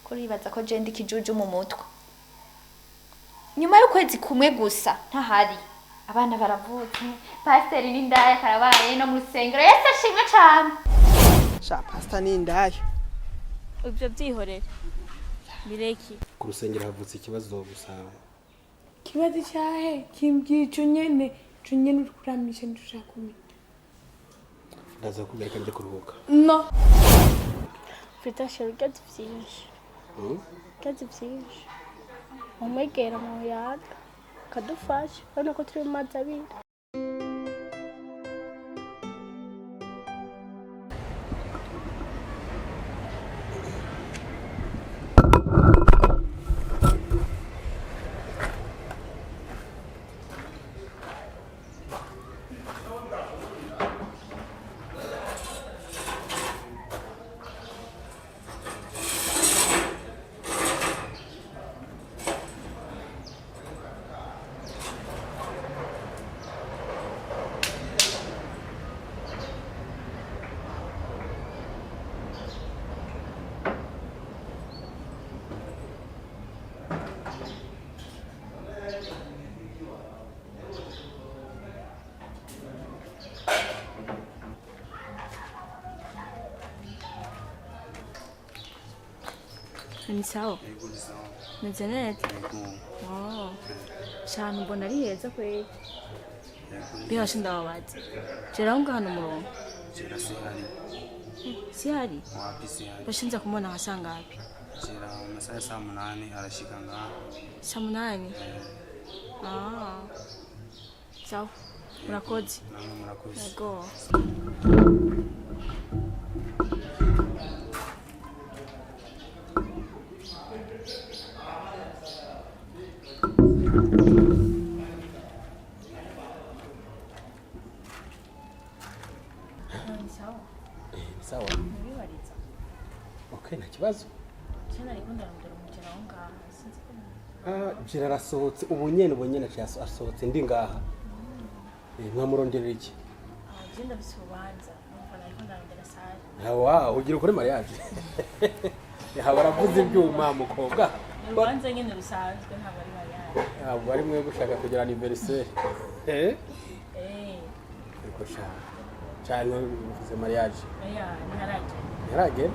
Ko uribaza ko je ndi ikijuju mu mutwe. Nyuma y'ukwezi kumwe gusa ntahari, abana baravutse, pasiteri n'indaya karabaye no mu rusengero. Yesu ashimwe cane. Sha, pasita ni indaya. Ibyo byihorere, bireki. Ku rusengero havutse ikibazo gusa. Ikibazo cyahe? Kimbwira ico nyene, ico nyene uri kuramisha nico ushaka kumenya. Ndaza kukubwira, ko njya kuruhuka. No. Peter shira ubwatsi byinshi, ubwatsi byinshi, umwegera mu yaga akadufasha, urabona ko turi mu mazi abiri. Ni sawa, meze neza. Oh, cyane, mbona ari heza kweli. Bihashe, ndababaza jera aho ngaho umurongo. Jera sihari. Sihari? Wapi, sihari. Bashinze kumubona nka sangapi? Jera amasaha ya saa 8 arashika ngaha. Saa 8? Ah, sawa, murakoze. Namwe murakoze. Yego. Sawa. Ni sawa. Okay, nta kibazo. Cyane, ariko ndarondera umugera aho ngaho, sinzi ko Ah, Jera arasohotse ubu nyene, ubu nyene aciye asohotse ndi ngaha. Mwamuronderera iki? Agenda ndafise urubanza, numva nariko ndarondera sare. Ah, wow, ugira ukore mariage? Ya, baravuza ibyuma, mukobwa. Ni urubanza nyene rusanzwe, ntabwo ari mariage. Ntabwo ari mwe gushaka kugira anniversaire? Eh? Eh. Ariko sha cyane uvuze mariage. Oya, ntiharagera. Ntiharagera?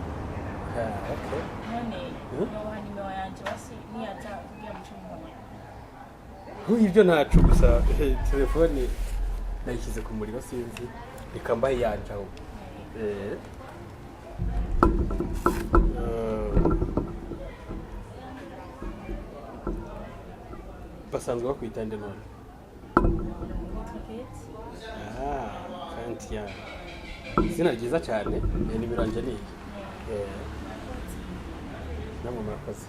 Ah, okay. None yoha nimero yanje basi, niyaza kugira muce mumpamagara. Ibyo ntacu gusa, telefone nayishyize ku muriro, sinzi, reka mbahe yanje aho. Basanzwe bakwita nde none? Nitwa Kate. Ah, Kantia, izina ryiza cyane. Nimero yanjye ni iyi. Namwe murakoze.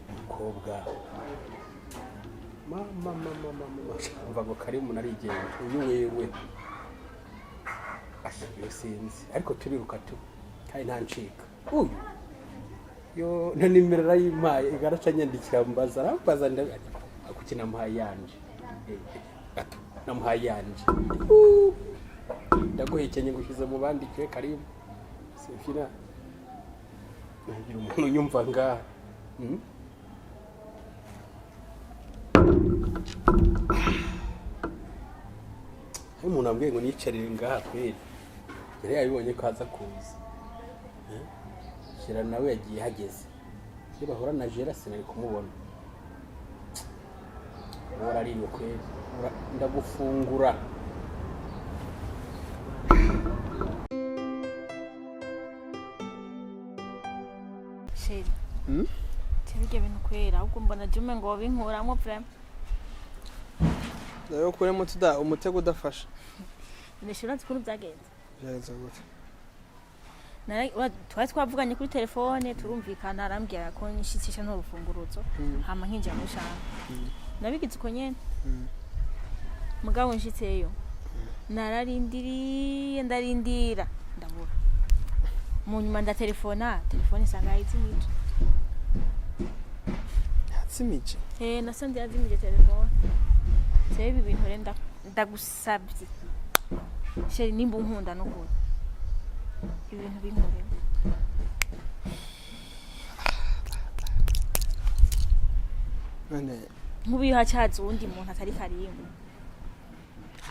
Umukobwa, mama, mama, mama, mama, umva ngo karimu, narigenga uyu wewe. Asha, iyo sinzi, ariko turiruka tu kandi nta ncika uyu yo na nimero arayimpaye, igaraca nyandikira mbaza, arambaza, kuki namuhaye yanje. Gato namuhaye yanje. Ndaguhekenye, ngushyize mu bandikiwe karimu sefina, nagira umuntu unyumva ngaha. Hari umuntu wambwiye ngo niyicarire ngaha kweri, yari yabibonye ko aza kuza. Eh? Jera nawe yagiye hageze, iyo bahura na Jera sinari kumubona. Uwo arariwe kweri. Ndagufungura. Chéri, ibyo bintu kwera, ahubwo mbona jya ngo wabinkuramo vraiment. Rero ukuremo tuda umutego udafashe. Ndashira uranzi ukuntu byagenze. Byagenze gute? Twari twavuganye kuri telefone, turumvikana, arambwira ko nshikisha n'urufunguruzo, hama nkinjira muri chambre. Nabigize uko nyene, mugabo nshitseyo Nararindiriye, ndarindira, ndabura. Mu nyuma ndatelefona, telefone isanga yayizimije. Yazimije? Eh, nasanze yazimije telefone. Jewe ibi bintu rero ndagusabye chéri, nimba unkunda n'ukuri, ibintu binkorera. None Nk'ubu iyo hacaza uwundi muntu atari Karimu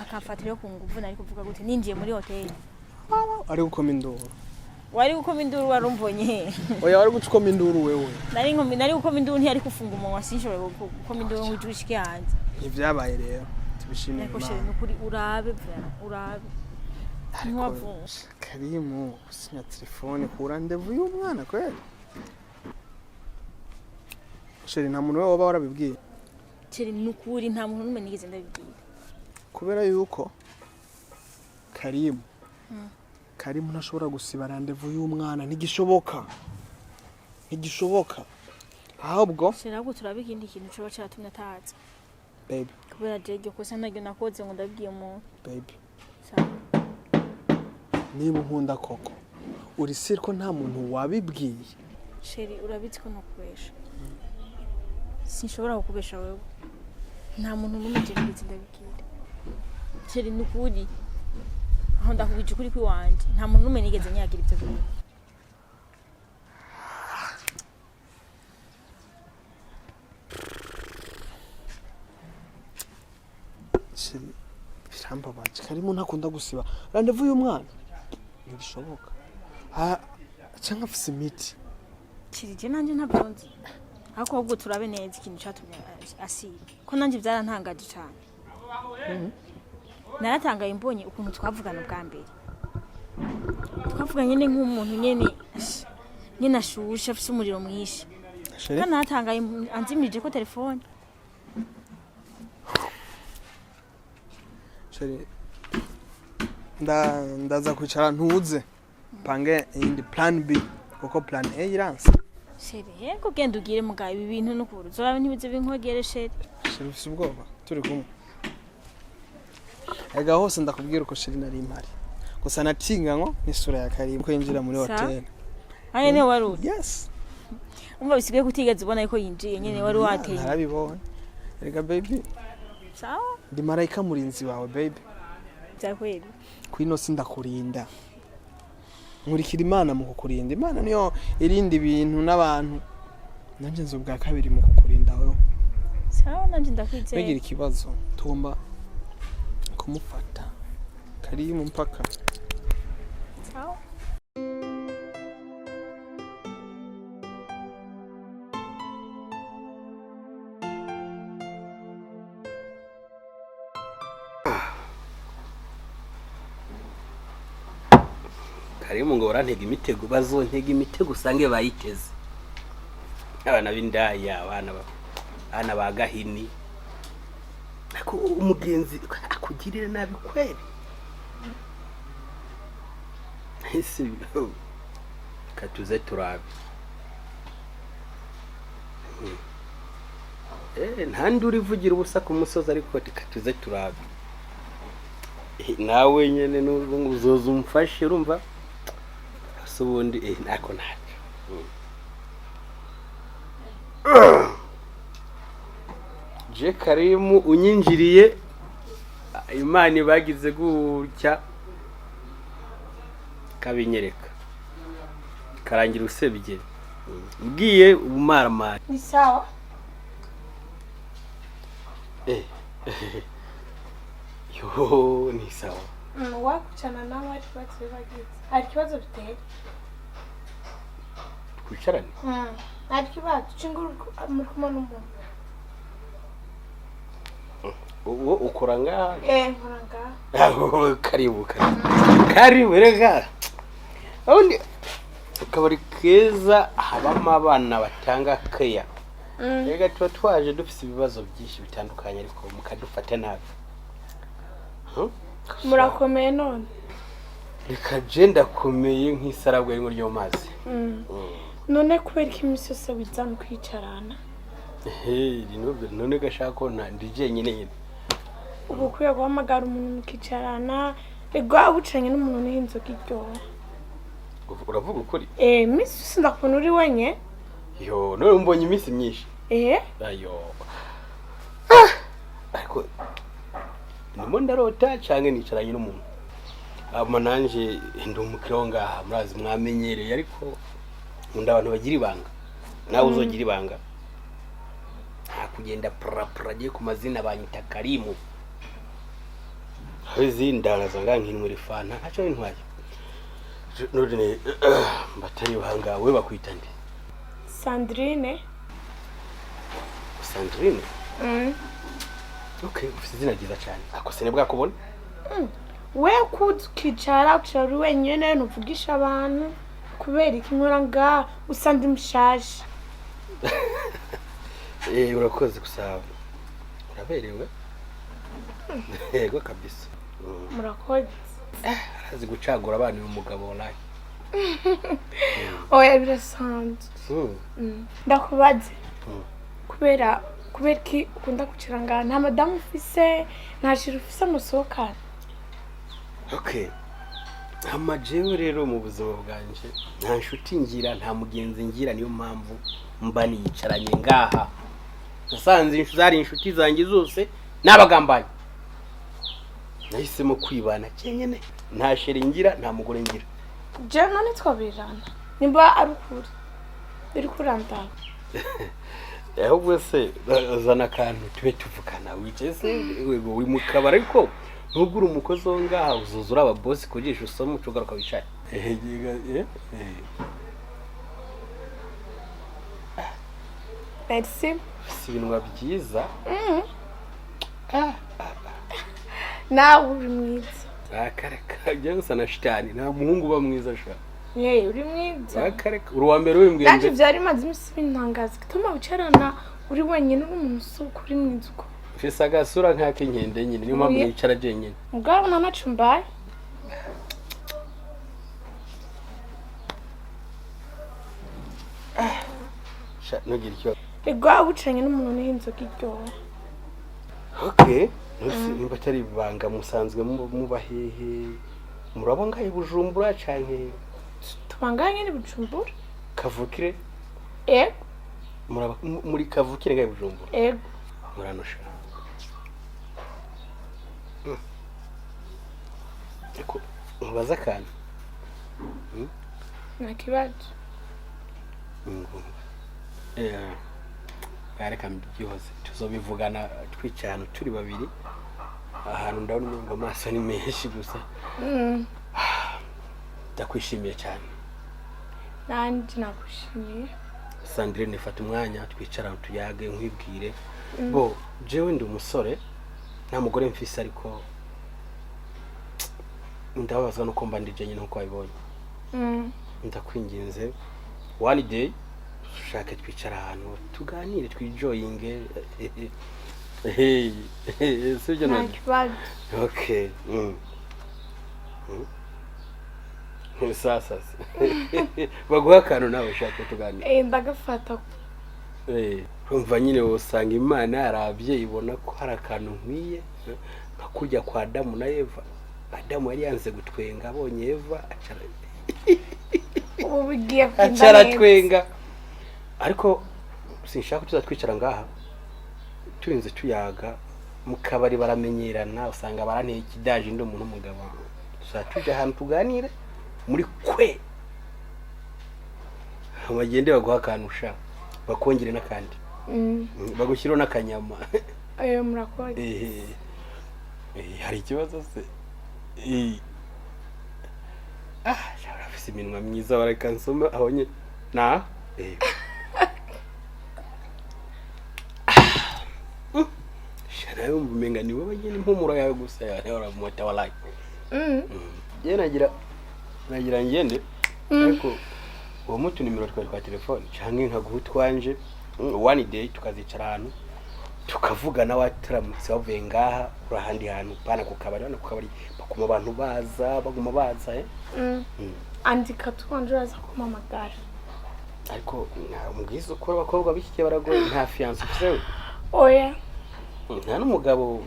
akamfatira ku nguvu, nari kuvuga gute ninjiye muri hoteli? Ari gukoma induru. Wari gukoma induru warumvonye? Oya, wari guca ukoma induru wewe. Nari nkomi, nari gukoma induru, ntiyari gufunga umunwa, sinshobora gukoma induru ngo ijwi rishike hanze. Ntivyabaye rero, tubishimire Ariko chéri, Imana. nukuri urabe vraiment, urabe. Ariko ntiwavunja. Karimu gusinya telefone ku rendez-vous y'umwana kweli? Chéri, nta muntu we waba warabibwiye? Chéri, nukuri nta muntu n'umwe nigeze ndabibwira. Kubera yuko Karimu ntashobora gusiba rendez-vous y'umwana, ntigishoboka, ntigishoboka ahubwo. Chéri, ahubwo turabe ikindi kintu coba caratumye ataza. Baby. Kubera jewe iryo kosa ntaryo nakoze ngo ndabibwiye umuntu. Baby. Sawa. Niba unkunda koko, uri sûr ko nta muntu wabibwiye? Chéri, urabizi ko ntakubesha, sinshobora kukubesha wewe. Nta muntu n'umwe je nigeze ndabibwira, chéri, nukuri aho ndakubwije ukuri kw'iwanje, nta muntu n'umwe nigeze nyagira ibyo bintu. Chéri, birambabaje. Karimu ntakunda gusiba rendez-vous y'umwana, ntibishoboka. Canke afise imiti. Chéri, je nanje ntabyo nzi, ariko ahubwo turabe neza ikintu catumye asiba, ko nanje byarantangaje cane. Naratangaye mbonye ukuntu twavugana ubwa mbere, twavuganye nyene nk'umuntu nyene ashushe, afise umuriro mwinshi. Chéri. Kandi naratangaye anzimirije ko telefone. Chéri, ndaza kwicara ntuze, pange iyindi plan B, kuko plan A iranse. Chéri, yego, genda ugire mugabo ibi bintu n'ukuri uzorabe ntibize binkwegere, chéri. Chéri, ufise ubwoba turi kumwe? Ega hose ndakubwira uko, chéri, nari mpari gusa natinganywa n'isura ya Karimu ko yinjira muri hoteli. Hanyuma niho wari uri? Yes. Umva, bisigaye kutigeze ubona yuko yinjiye nyene, wari wateye. Narabibonye erega, baby. Sawa. Ndi marayika murinzi wawe, baby. Byakweli? Kwino si ndakurinda, nkurikira Imana mu kukurinda. Imana niyo irinda ibintu n'abantu, nanjye nzi ubwa kabiri mu kukurinda wewe. Sawa, nanje ndakwizeye. Ntugire ikibazo, tugomba kumufata Karimu mpaka. Sawa. Karimu ngo barantega imitego, bazontega imitego usange bayiteze. Abana b'indaya, abana ba gahini. Ariko umugenzi akugirira nabi kweli? Ese katuze turabe. Nta nduru ivugira ubusa ku musozi, ariko katuze turabe. Nawe nyene nubwo ngo uzoza umfashe, urumva se ubundi ntako ntacyo. Je Karimu unyinjiriye, Imana ibagize gutya kabinyereka, karangira usebye mbwiye ubumaramari. Ni sawa. Yo, ni sawa. Wakucana nawe ari kibazo bagize, hari ikibazo bitera. Twicarane. Hari ikibazo cinguru muri kumwe n'umuntu? Uwo ukora ngaha? Eh, nkora ngaha. Aho, karibu, karibu, karibu. Rega ubundi akabari keza habamo abana batanga keya. Rega tuba twaje dufise ibibazo byinshi bitandukanye, ariko mukadufata nabi. Huh? Murakomeye none? Reka je ndakomeye nk'isarabwe rimwe ryo mu mazi. None kubera ko iminsi yose wizana kwicarana? Hey, none gashaka ko nta ndi jenyine nyine. Uba ukwiye guhamagara umuntu mukicarana. Ego, wicaranye n'umuntu niho inzoga iryoha. Uravuga ukuri? Eh, iminsi yose ndakubona uri wenye. Yo, none mbonye iminsi myinshi. Eh. Ayo, ariko ndimo ndarota canke nicaranye n'umuntu? Ama nanje ndi umukiriya wo ngaha, murazi mwamenyereye, ariko nkunda abantu bagira ibanga. Nawe uzogira ibanga, nta kugenda prapra. Agiye ku mazina banyita Karimu. Abizi ndaraza ngaha nkinywera ifanta, ntacyo bintwaye. None mbatari ibanga, we bakwita nde? Sandrine. Sandrine? Okay, ufite izina ryiza cyane. Ako se bwakubona. We kuza ukicara, ukicara uri wenyine, ntuvugisha abantu, kubera iki? Nkora ngaha usa ndi mushasha. Eh, urakoze gusa, uraberewe. Yego kabisa. Murakoze. Arazi gucagura abana uyu mugabo, wallahi. Oya, birasanzwe. Ndakubaze. Kubera iki ukunda kwicara ngaha? Nta madamu ufise, nta chéri ufise musohokana? Okay. Hama jewe rero mu buzima bwanje nta nshuti ngira, nta mugenzi ngira, niyo mpamvu mba niyicaranye ngaha. Nasanze zari inshuti zanjye zose n'abagambanyi. Nahisemo kwibana cyenyene. Nta chéri ngira, nta mugore ngira. Jewe none twabirana nimba ari ukuri biri kurandaba. Ahubwo se zana akantu tube tuvugana. Wicaye se wego uri mu kabari, ariko nubwo uri umukozi wo ngaha uzuza uri ababosi ku jisho, usoma uca ugaruka wicaye. Merci. Si ibinwa byiza. Nawe uri mwiza. Akareka, njyewe gusa na shitani, nta muhungu uba mwiza sha. Ye, uri mwiza. Akareka, uri uwa mbere wimbwiye. Nanjye byari bimaze iminsi bintangaza gituma wicarana uri wenyine, uri umuntu usuka, uri mwiza uko. Mfise agasura nk'ak'inkende nyine, niyo mpamvu Oya. nicara jenyine. Ubwabo nta naco mbaye. Sha, ntugire ikibazo. Ego, wicaranye n'umuntu niho inzoga iryoha. Okay. Ntusi nimba atari ibanga, musanzwe muba hehe? Muraba ngahe i Bujumbura canke? Tubanganye nyene Bujumbura. Kavukire? Ego. Muraba muri kavukire ngahe i Bujumbura? Ego. Muranusha. Ariko mubaza akantu. Nta kibazo. Reka mbyihoze, tuzobivugana twicaye ahantu turi babiri. Ahantu ndabona umengo amaso ni menshi gusa. Ndakwishimiye cyane. Nanjye nagushimiye. Sandrine, fata umwanya twicara tuyage, nkwibwire. Bo jewe ndi umusore, nta mugore mfise, ariko ndababazwa nuko mba ndi jenyine nkuko wabibonye. Ndakwinginze, one day ushake twicara ahantu tuganire, twijoyinge. Hey, sibyo? Nta None kibazo. Okay. Sasa se baguha akantu nawe ushake tuganire. Eh, ndagafata. Eh, urumva nyine usanga Imana yarabye ibona ko hari akantu nkwiye, nka kurya kwa Adamu na Eva. Adamu yari yanze gutwenga, abonye Eva Ubu bigiye kugenda aca neza. aratwenga. Ariko sinshaka ko tuzatwicara ngaha turinze tuyaga mu kabari, baramenyerana, usanga baranteye ikidaje, ndi umuntu w'umugabo. Tuzajya tujya ahantu tuganire muri kwe, bagende baguha akantu sha, bakongere n'akandi. Bagushyiraho n'akanyama. Eh, murakoze. Eh, eh, hari ikibazo se? Eh. Ah, sha, urafise iminwa myiza, bareka nsome aho nyine na eh. Sha, nawe wumva umenga ni wowe nyine, impumuro yawe gusa uramota wallahi. Ye, nagira ngende, ariko uwo mutu nimero twari twa telefone canke nkaguha utwanje, one day tukazicara ahantu tukavugana, wataramutse wavuye ngaha uri ahandi hantu, pana ku kabari. Hano ku kabari baguma abantu baza, baguma baza, eh. Andika twanje, uraza kumpamagara. Ariko mbwiza uko abakobwa b'iki gihe baragoye. Nta fiancé ufise we? Oya. Nta n'umugabo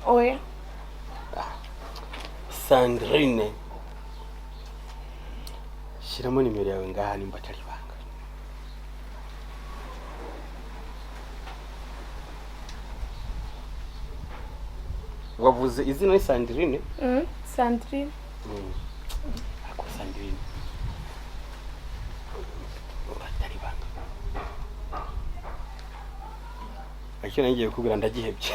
Oya. Sandrine, shyiramo nimero yawe ngaha nimba atari ibanga. Wavuze izina ni Sandrine? Sandrine. Ariko Sandrine, atari ibanga, icyo ngiye kukubwira ndagihebye,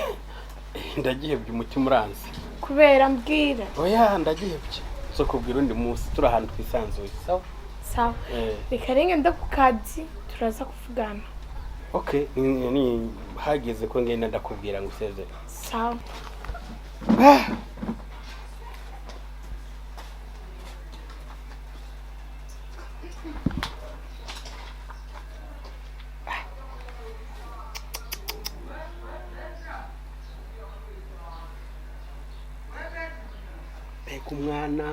ndagihebye, umutima uranze. Kubera? Mbwira. Oya, ndagihebye, zo kubwira undi munsi turi ahantu twisanzuye, sawa? Sawa. Eh. Reka renge nda ku kazi, turaza kuvugana. Okay, ni hageze ko ngenda ndakubwira ngo usezere. Sawa. Mbega umwana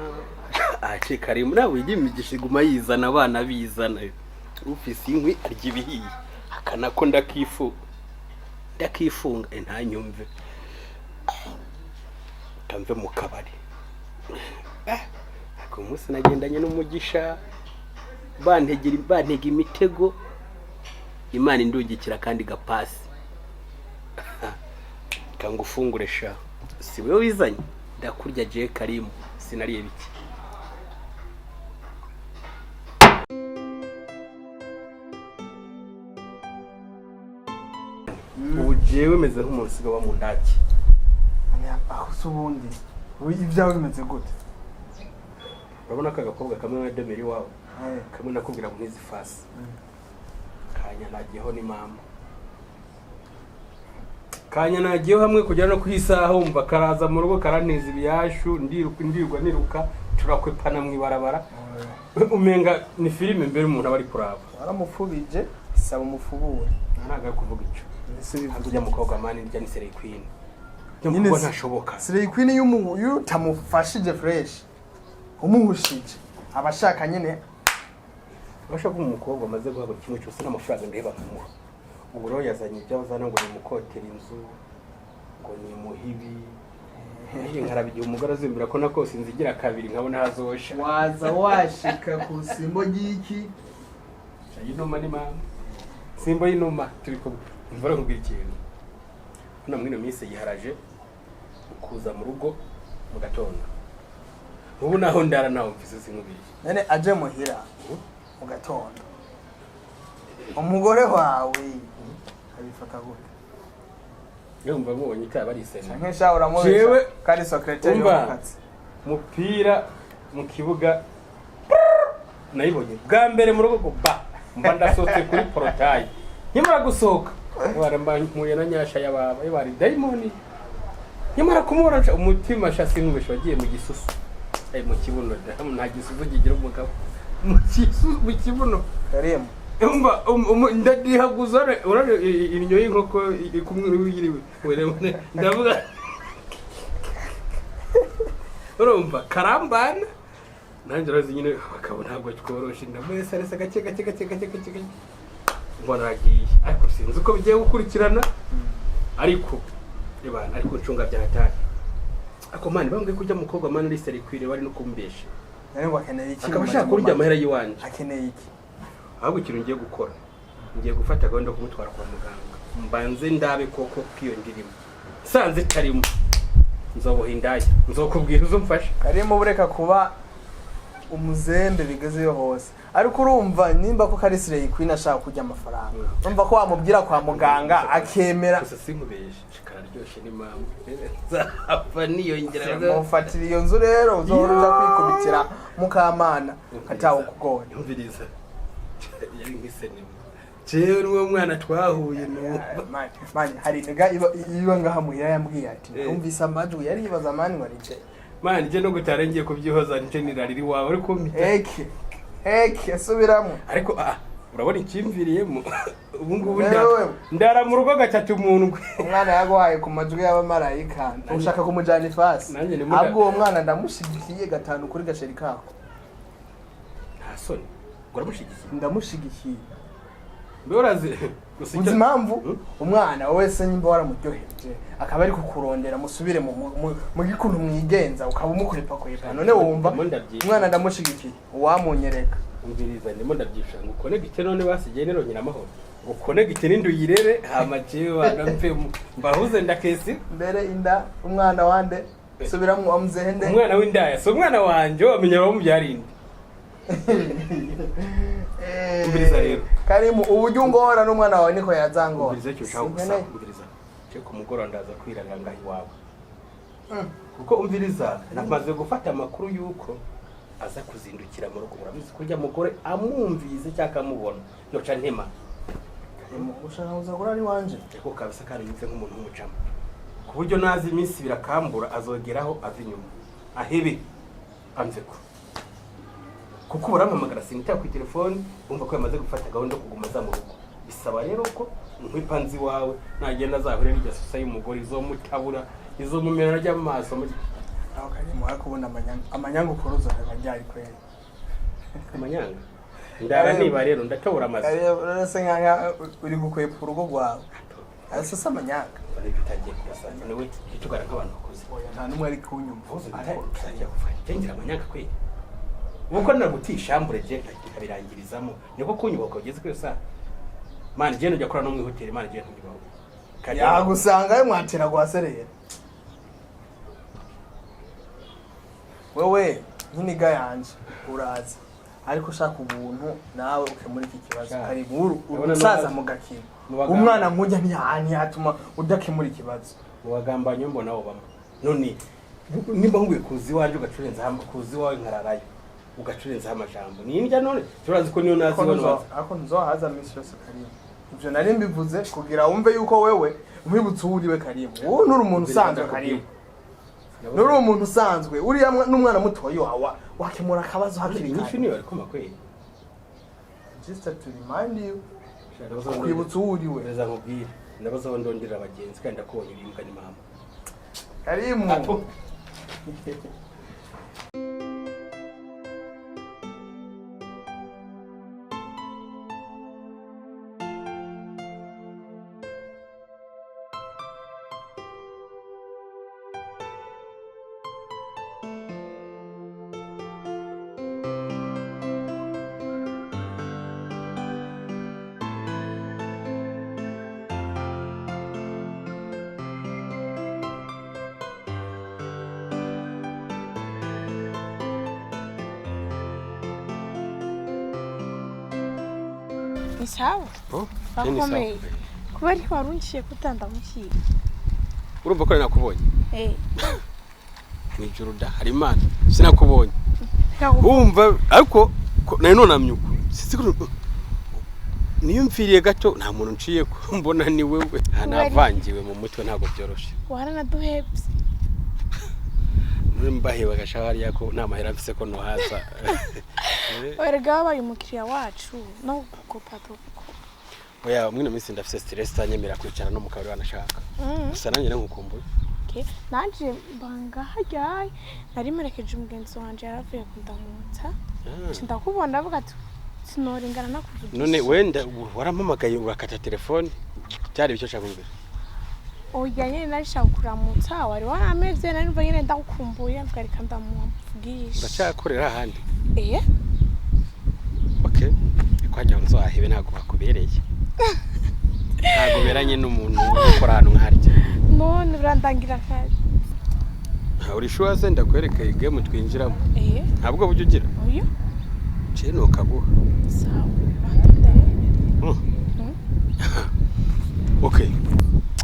acika ari nawe wigira imigisha iguma yizana, abana bizana. Ufise inkwi arya ibihiye, akanako ndakifu ndakifunga, ntanyumve kamve mu kabari. Ariko uyu munsi nagendanye n'umugisha, bantegera bantega imitego, Imana indungikira kandi gapasi kangufungure. Sha, si wowe wizanye, ndakurya je Karimu, sinariye bike. Ubu jewe meze nk'umuntu wa mu ndaki. Aho se ubundi ubu ibyawe bimeze gute? Urabona ko agakobwa kamwe nka demeri iwawe kamwe nakubwira ngo nkizi fasi kanya nagiyeho ni mama kanya nagiyeho hamwe kugera no ku isaha, wumva karaza mu rugo karantiza ibiyashu, ndiruka ndirwa niruka, turakwepana mu ibarabara, umenga ni filime mbere umuntu aba ari kuraba. Waramupfubije, saba umufubure. Ntabwo ari kuvuga icyo. Ese bivuze? Ujya mukobwa mani ndya ni Slay Queen. Ujya Nyine mukobwa ntashoboka. Slay Queen iyo utamufashije fresh, umuhushije, aba ashaka nyine. Ubasha kuba umukobwa amaze guhabwa kimwe cyose n'amafaranga ndeba nkamuha. Ubu rero yazanye ibyo azana ngo nimukotera inzu, ngo nimuhe ibi. Nanjye nkaraba igihe umugore azimbira ko nakose inzu igira kabiri, nkabona hazosha. Waza washika ku simbo ry'iki? Y'inuma ni mama simbo y'inuma turi kumwe. Imvura nkubwira ikintu, hano muri ino minsi yiharaje kuza mu rugo mu gatondo. Ubu naho ndara naho mfise sinkubiriye. None aje muhira mu gatondo, umugore wawe abifata gute? Yumva mubonye itaba ari isena. Canke sha uramubesha Jewe- ko ari secrétaire Umva. yo mu kazi? Mupira mu kibuga nayibonye bwa mbere mu rugo ngo ba mba ndasohotse kuri porotayi, nkimara gusohoka bara mba mpuye na nyasha y'ababa bari dayimoni. Nkimara kumubona umutima sha sinkubesha wagiye mu gisusu, ay mu kibuno da, nta gisusu kigira umugabo mu gisusu, mu kibuno. Karimu. Umva, ndadihaguza urare indyo y'inkoko iri kumwe n'uyiriwe, ndavuga urumva karambana nanjye urazi nyine bakaba ntabwo tworoshe, ndamwese gake gake gake gake gake gake mbona aragiye, ariko sinzi uko bigiye gukurikirana, ariko reba ariko ncunga bya hatari. Ariko mani bambwiye ko ujya mukobwa mani uri serikwire bari no kumbesha. None ngo akeneye iki? Akaba Mu ashaka majambo kurya make? amahera y'iwanje. Akeneye iki? Ahubwo ikintu ngiye gukora, ngiye gufata gahunda yo kumutwara kwa muganga, mbanze ndabe koko ko iyo ndirimo, nsanze itarimo nzoboha indaya, nzokubwira uzumfasha. Karimu, bureka kuba umuzembe bigezeyo hose. Ariko urumva nimba ko kari Slay Queen ashaka kurya amafaranga, urumva ko wamubwira kwa muganga akemera. Gusa sinkubeshe kararyoshye ni mama nzapfa niyongera. Mufatira iyo nzu rero, uzohora uja kwikubitira mukamana atawukugora. Yumviriza, yari nk'isenema jewe n'uwo mwana twahuye numva. Mani, mani, hari niga iba ngaha muhira yambwiye ati numvise amajwi, yaribaza mani ngo aricaye. Mani je no gutara ngiye kubyihoza nje nirarira iwawe ariko mpita Eke eke subiramo. Ariko urabona ikimviriyemo ubu ngubu Wewe. ndara mu rugo gatatu mu ndwi. Umwana yaguhaye ku majwi y'abamarayika, ushaka kumujyana ifasi. Nanjye ni muda- Ahubwo uwo mwana ndamushigikiye gatanu kuri gaceri kako. Nta soni ngo uramushigikiye? Ndamushigikiye. Mbe urazi gusa Uzi impamvu umwana wese nyimba waramuryoheje akaba ari kukurondera musubire mu gikuntu mwigenza, ukaba umukwepa kwepa, none wumva Ndimo ndabyishyura. umwana ndamushigikiye uwamunyereka. Umviriza, ndimo ndabyishura ngo ukonegite, none basigaye nirongera amahoro ngo ukonegite n'induyirere, hama jewe bana mve mbahuze ndakesi. Mbere inda umwana wande subiramwo amuzehende. Umwana w'indaya si umwana wanje, wamenya bamubyarinde. Umviriza rero. Karimu, uburyo ungora n'umwana wawe niko yazangora. Umviriza icyo ushaka gusa. Sinkeneye. Umviriza, je ku mugoroba ndaza kwirarira ngaho iwawe, kuko umviriza, namaze gufata amakuru y'uko aza kuzindukira mu rugo. Urabizi ko urya mugore amwumvise cyangwa akamubona noca ntema. Karimu, ushaka kuza kurara iwanje? Ariko kabisa kandi yumve nk'umuntu w'umucamo, ku buryo nazi iminsi ibiri akambura, azogeraho ava inyuma ahebe amveko, kuko urampamagara sinitaba ku telefone. Wumva ko yamaze gufata gahunda yo kuguma aza mu rugo. Bisaba rero ko nkwipanzi wawe nagenda azahure n'irya susa y'umugore izomutabura, izomumena ry'amaso. Aho Karimu, arakubona amanyanga, amanyanga ukora uzoheba ryari kweli? Amanyanga ndara niba rero ndatobora amazu. Karimu, se nka uri gukwepa urugo rwawe, ariko si amanyanga. Ariko utagiye kurasa niwe kitugara nk'abantu bakuze. Oya, nta n'umwe ari kunyumva. Uvuze utagiye kuvuga ngira amanyanga kweli, uko nagutisha ishambure je nkabirangirizamo, niko kunyubaka ugeze kuri saa mani je nujya kora no mu hoteli mani je ntunyubaho. Yagusangayo mwatera gwaserera wewe nk'iniga yanje uraza, ariko ushaka ubuntu nawe ukemura iki kibazo. Sha. Karibu uri Urabona umusaza mu gakino. mu baganga. Umwana nkujya ntiyatuma udakemura ikibazo. Mu bagambanyi mbona abo bamwe none nimba nkubwiye kuza iwanje ugacurenza kuza iwawe nkararayo ugacurenzaho amajambo nindya, none turazi ko niyo nazi iwe ntibaza. Ariko ntuzohaza minsi yose Karimu, ivyo nari mbivuze kugira wumve yuko wewe nkwibutsa uwo uriwe. Karimu, wowe nturi umuntu usanzwe. Karimu, nturi umuntu usanzwe. Uriya n'umwana mutoyi wawe wakemura akabazo hakiri Inyishu kare. niyo ariko makweli. Just to remind you, kwibutsa uwo uriwe. Ndaza nkubwire, ndabaza aho ndonderera abagenzi kandi ndakubonye uri imbwa ni mama. Karimu. Apo. Ni sawa. Oh, Bakomeye. Kubera ko warunciye kutandamukiye. Urumva ko nari nakubonye Eh. mwijoro da hari Imana sinakubonye. Wumva ariko nari nonamye uko sinzi ko niyumviriye gato, nta muntu nciye ko mbona ni wewe. Nta navangiwe mu mutwe, ntabwo byoroshe. Waranaduhebye. None mbaheba gasha hariya ko nta mahera mfise ko nohaza. Erega wabaye umukiriya wacu no gukopa tuko. Oya, mwino minsi ndafise stress itanyemera kwicara no mu kabari wanashaka. Gusa nanjye nkukumbuye. Okay. Nanje mbanga haryaye nari merekeje umugenzi wanje yaravuye kundamutsa. Ah. Ndakubona avuga ati sinoringana nakuvugisha. None wenda warampamagaye urakata telefone, byari icyo nshaka kumbwira. Oya nyene narishaka kuramutsa, wari waramevye, nari numva nyene ndagukumbuye, mvuga reka ndamuvugisha. Uracyakorera ahandi? Eh. Okay, kwajya nzohahebe, ntabwo bakubereye, ntabwo beranye n'umuntu ukora ahantu nkaharya. None urandangira akazi. Uri sure se ndakwereka game twinjiramo? Eh. Ntabwo bujya ugira. Oya. Ciye nukaguha. Sawa. Urandondera. Okay,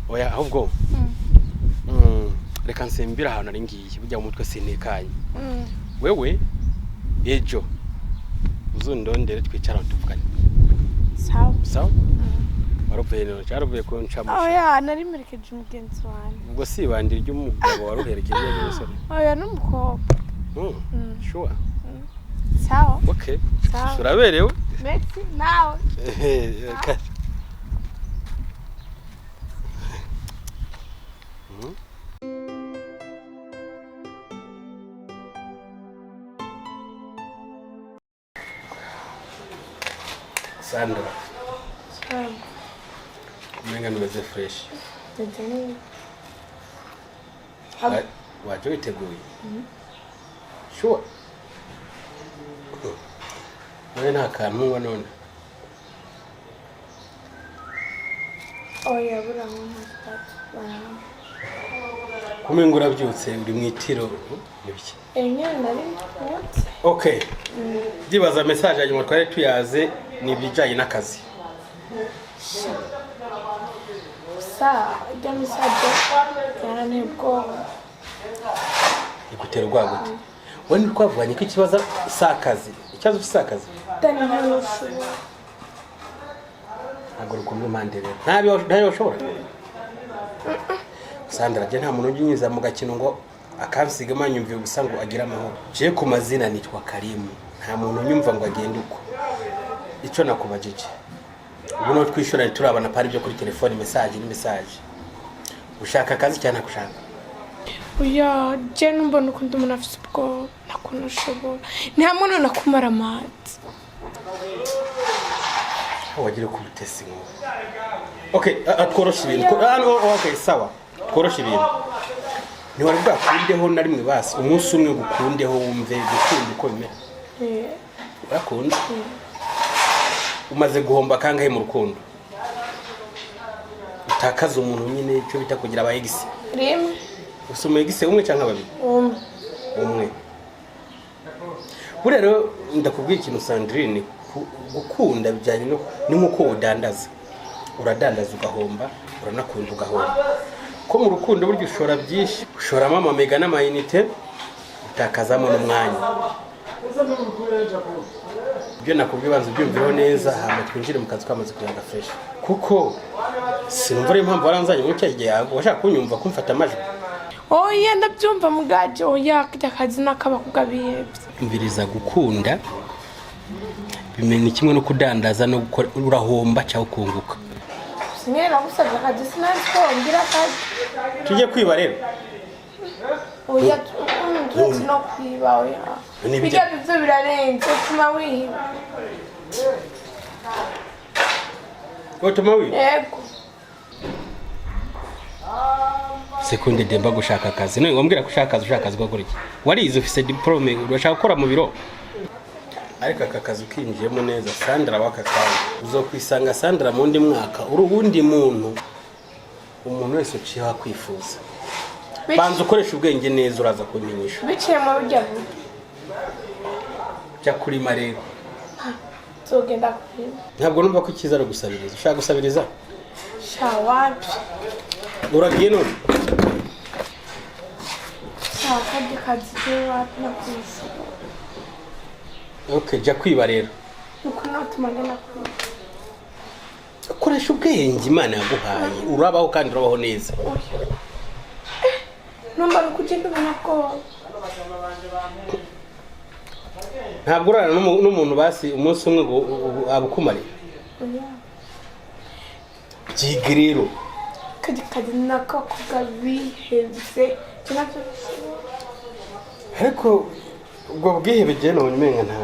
oya ahubwo reka nsimbire ahantu ari ngiye, burya mu mutwe sintekanye. Wewe ejo uzundondere twicara tuvugane. Sawa. Sawa, waruvuye none cyaruvuye ku ncamusha? Oya, nari merekeje umugenzi wanje. Ubwo si ibandi ry'umugabo waruherekeje n'umusore? Oya, n'umukobwa. Sure. Sawa. Okay. Sawa. Uraberewe. Merci nawe. Sandra. Umenga numeze fresh. Meze neza. Waje witeguye? Sure. None nta kantu unywa none? Oya, buranywa nta kibazo, baranywa. Kumenga urabyutse uri mu itiro, ni biki? Nyine nari mbyutse. Okay. Ndibaza message ya nyuma twari tuyaze ni ibijyanye n'akazi. Gusa irya message yaranteye ubwoba. Igutera ubwoba gute? Wowe ntitwavuganye ko ikibazo si akazi. Ikibazo si akazi. Dani, ntanushobora. Ntabwo rukumva impande rero. Ntabyo ushobora. Sandra, je nta muntu ujya unyuza mu gakino ngo akansiga manyumviye gusa ngo agire amahoro. Je ku mazina nitwa Karimu. Nta muntu unyumva ngo agende uko. Icyo nakubajije. Ubu no twishura turabana pari byo kuri telefone, message ni message. Ushaka akazi cyane akushaka? Oya, je numbona ukundi umuntu afise ubwoba, ntakuntu ushobora. Ni hamwe none akumara amazi. Wagira ku butesi ngo. Okay, tworoshe ibintu. No, okay, sawa. Tworoshe ibintu. Ntiwari bwakundeho na rimwe basi umunsi umwe gukundeho wumve gukunda uko bimera? Eh. Urakunda? Umaze guhomba kangahe mu rukundo? Utakaza umuntu nyine, icyo bita kugira aba ex. Rimwe. Gusa umu ex umwe cyangwa babiri? Umwe. Umwe. Buriya rero ndakubwira ikintu, Sandrine, gukunda bijyanye no ni nk'uko udandaza. Uradandaza ugahomba, uranakunda ugahomba. Ko mu rukundo burya ushora byinshi, ushoramo amamega n'amayinite, utakazamo n'umwanya. Ibyo nakubwiye banza ubyumvireho neza, hama twinjire mu kazi twamaze kuyaga fresh. Kuko sinumva ariyo mpamvu waranzanye muri cya gihe washaka kunyumva kumfata amajwi. Oya, ndabyumva mugaje, oya, karya kazi n'akabakobwa bihevye. Umviriza, gukunda bimenya kimwe no kudandaza no gukora, urahomba cyangwa ukunguka. Sinye nagusabye akazi, sinari ko wongera akazi. Tujye kwiba rero? Oya, turetse no kwiba, oya. Ni Bijya bivyo birarenze, utuma wiba. Utuma wiba? Yego. Sekunde, demba gushaka akazi none wambwira ko ushaka akazi, ushaka akazi ko gukora iki? Warize, ufise diplôme, urashaka gukora mu biro. Ariko aka kazi ukinjiyemo neza, Sandra, w'aka kanya uzokwisanga Sandra mu wundi mwaka uri uwundi muntu, umuntu wese uciyeho akwifuza. Banza ukoresha ubwenge neza, uraza kubimenyesha. Biciye mu burya buryo. Jya kurima rero. Nzogenda kurima. Ntabwo numva ko icyiza ari ugusabiriza. Ushaka gusabiriza? Sha, wapi. Uragiye none? Sha, karya kazi je wapi, nakushobora. Okay, jya kwiba rero. Nuko natuma ngenda kwiba. Koresha ubwenge Imana yaguhaye, urabaho kandi urabaho neza. Oya, numva nuko ugenda ubona bwoba. Ntabwo urarana n'umuntu basi umunsi umwe ngo abukumare? Oya. Byiga rero. Karya kazi n'akabakobwa bihevye, je navyo nashobora. Ariko ubwo bwihebe jye nabonye umenga nta.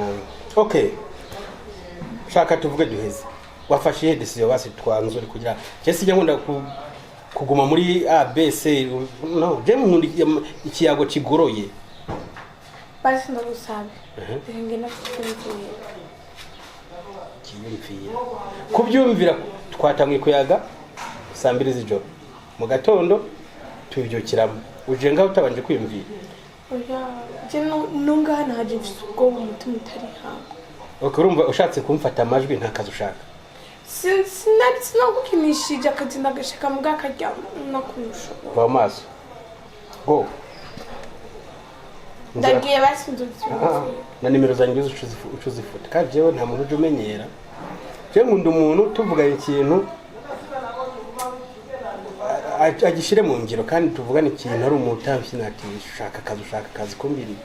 Okay, shaka tuvuge duheze. Wafashe iyihe décision basi twanzure? Kugira je sijya nkunda kuguma muri A B C, no, je nkunda ikiyago kigoroye. Basi ndagusabe, reka ngenda kubyumvira. Kiyumvira, kubyumvira, twatangiye kuyaga saa 2 z'ijoro, mu gatondo tubyukiramo, uje ngaho utabanje kwiyumvira. Oya, je nungaha naje mfise ubwoba, umutima utari hamwe. Okay, urumva ushatse kumfata amajwi, nta kazi ushaka. Sinari sinagukinishije, akazi ndagashaka mbwa akarya nakushobora. Va mu maso, go. Ndagiye basi, nzovyumvira. Na nimero zanjye uca uzifuta. Kandi jewe nta muntu ujya umenyera. Jewe nkunda umuntu tuvuganye ikintu agishyire mu ngiro, kandi tuvugane ikintu ari umuntu utamfyina ati ushaka akazi, ushaka akazi kumbiri,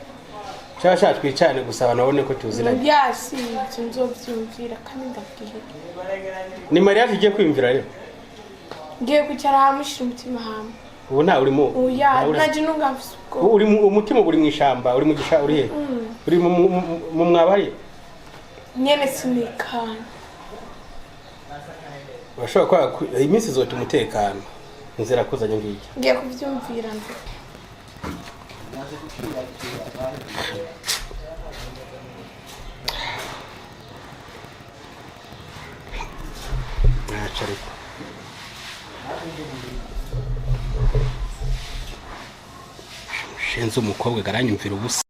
shaka shaka twicarane gusa abantu babone ko tuzinanye. Yasi, ivyo nzovyumvira kandi ndagiye. Ni mariage ugiye kwiyumvira rero? Ngiye kwicara hamwe, ushira umutima hamwe. Ubu ntawe urimo? Oya. Ntawe Naje nunga mfise ubwoba. Uri umutima uri mu ishamba, uri mu gisha, uri he? Uri mu mwaba hariya? Nyene sinikana. Urashobora kuba iminsi izota umutekano. Inzira kuzanye ngijya. Ngiye kuvyumvira nze. Ntaco ariko. Shenze umukobwa garanyumvira ubusa.